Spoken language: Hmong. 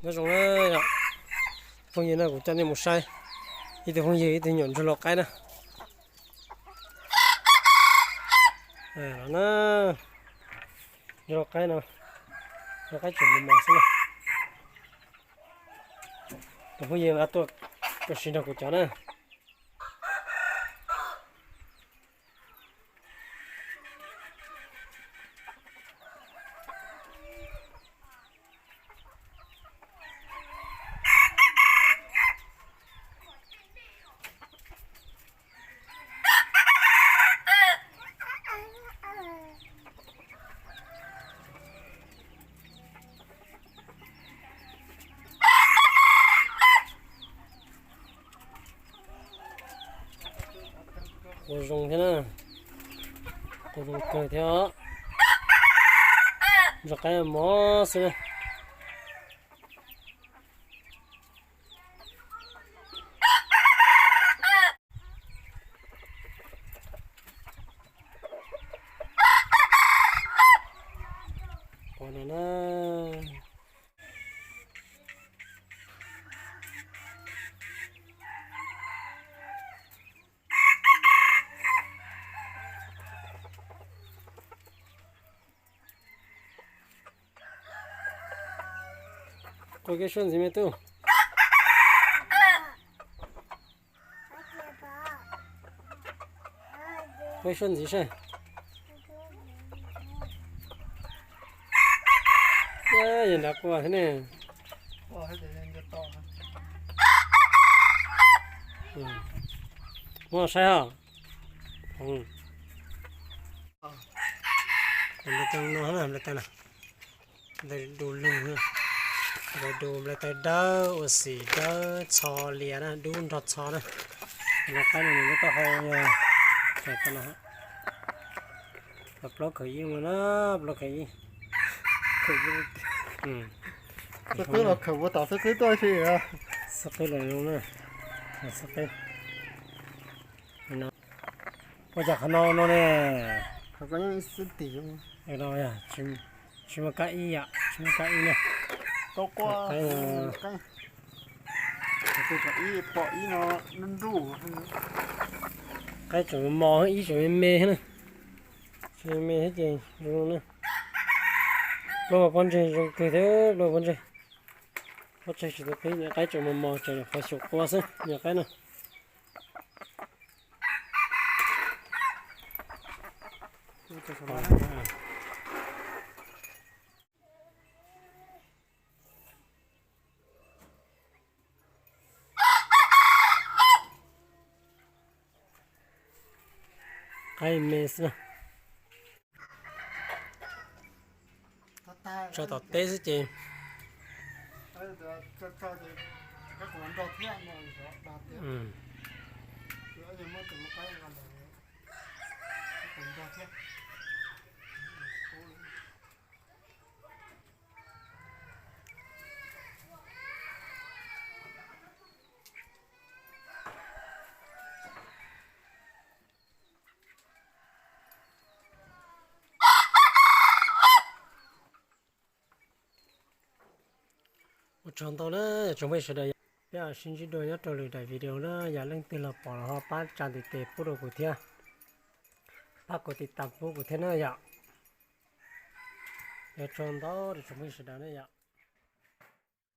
Nyob zoo na yom, phooj ywg na, kuv coj nej mus saib ib tug phooj ywg ib tug nyuam ntsuag lau qaib na. Ntsuag lau qaib no, lau qaib tseem mos mos xwb na. Tus phooj ywg nqa tuaj ua si nrog kuv cov na. Qua zoo thiab na, qua zoo kawg thiab os. Ntsuag qaib mos xwb na. Qua no na. Qua kev suab ntxiv me tub. Qua suab ntxiv saib. Yog nrad qua thiab ne. Muab saib os. Nplai tau no, nplai tau na. Nplai du lug, nplai du, nplai tau dawb, ua xim dawb, txho lias na, dub nrog txho na. Nplai qaib no nws lub taub hau yog, tau no, tau plaub khaws ib no na, plaub khaws ib. Xib qwb los khaws ua tom xib qwb tuaj si. Xib qwb los zoo na, xib qwb. Ua cas qhov no no ne? Tsis muaj kab ib yom, tsis muaj kab ib na. Qaib tseem mos, ib tseem me me thiab na. Tsis me me thiab ces zoo na. Pluaj pob ntseg zoo kawg thiab, pluaj pob ntseg. Pob ntseg tsis tau qhib, qaib tseem mos mos, tseem qhuav xyaum qua xwb, nyuam qaib no. Qaib me xwb na. Tso tom teb xwb ces. Ua tsaug ntau na tsoom phooj ywg sawv daws, peb mam sib ntsib dua nyob rau lwm daim video na. Yog leej twg los pom los ho pab tsa ntiv tes pub rau kuv thiab, pab kuv tiv tas pub kuv thiab na yom. Ua tsaug ntau rau tsoom phooj ywg sawv daws na yom.